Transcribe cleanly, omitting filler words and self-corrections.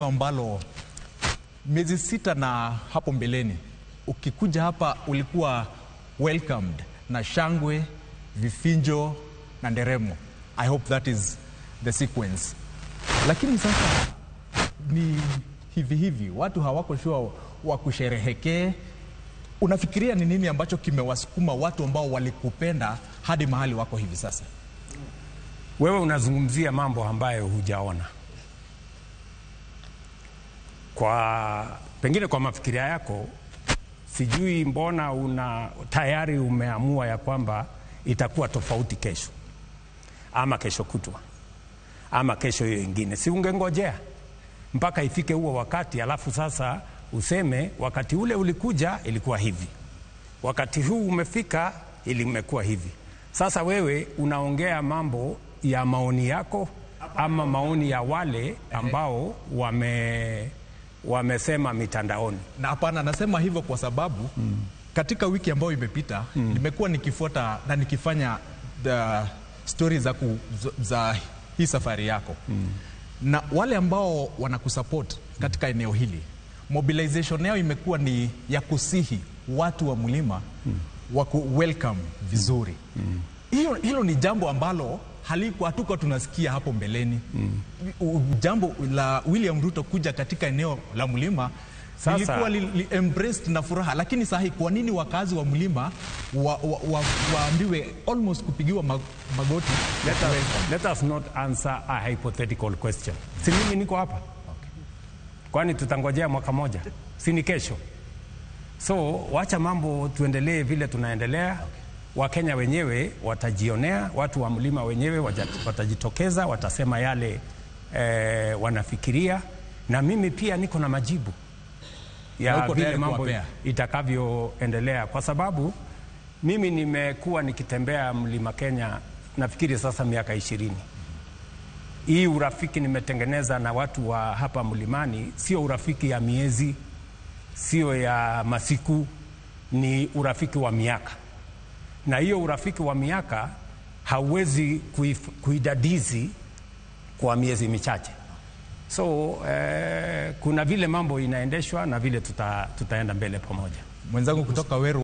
Ambalo miezi 6 na hapo mbeleni ukikuja hapa ulikuwa welcomed na shangwe, vifinjo na nderemo. I hope that is the sequence. Lakini sasa ni hivi hivi, watu hawako sure wa kusherehekee. Unafikiria ni nini ambacho kimewasukuma watu ambao walikupenda hadi mahali wako hivi sasa? Wewe unazungumzia mambo ambayo hujaona. Kwa pengine kwa mafikiria yako, sijui mbona una tayari umeamua ya kwamba itakuwa tofauti kesho ama kesho kutwa ama kesho hiyo ingine. Si ungengojea mpaka ifike huo wakati, alafu sasa useme wakati ule ulikuja ilikuwa hivi, wakati huu umefika ilimekuwa hivi. Sasa wewe unaongea mambo ya maoni yako ama maoni ya wale ambao wamesema mitandaoni. Na hapana, nasema hivyo kwa sababu katika wiki ambayo imepita nimekuwa nikifuata na nikifanya the stories za hii safari yako. Na wale ambao wanakusupport katika eneo hili, mobilization yao imekuwa ni ya kusihi watu wa mlima waku welcome vizuri. Hilo ni jambo ambalo halikuwa hatuko tunasikia hapo mbeleni. Jambo la William Ruto kuja katika eneo la mlima lilikuwa embraced na furaha. Lakini sahi kwa nini wakazi wa mlima waambiwe almost kupigiwa magoti? Let us not answer a hypothetical question. Si mimi niko hapa. Okay. Kwani tutangojea mwaka moja? Si ni kesho? So wacha mambo tuendelee vile tunaendelea. Okay. Wakenya wenyewe watajionea, watu wa mlima wenyewe watajitokeza, watasema yale wanafikiria, na mimi pia niko na majibu ya vile mambo itakavyoendelea, kwa sababu mimi nimekuwa nikitembea mlima Kenya nafikiri sasa miaka 20. Hii urafiki nimetengeneza na watu wa hapa mlimani sio urafiki ya miezi, sio ya masiku, ni urafiki wa miaka. Na hiyo urafiki wa miaka hauwezi kuidadizi kwa miezi michache. So kuna vile mambo inaendeshwa na vile tutaenda mbele pamoja. Mwenzangu kutoka Weru.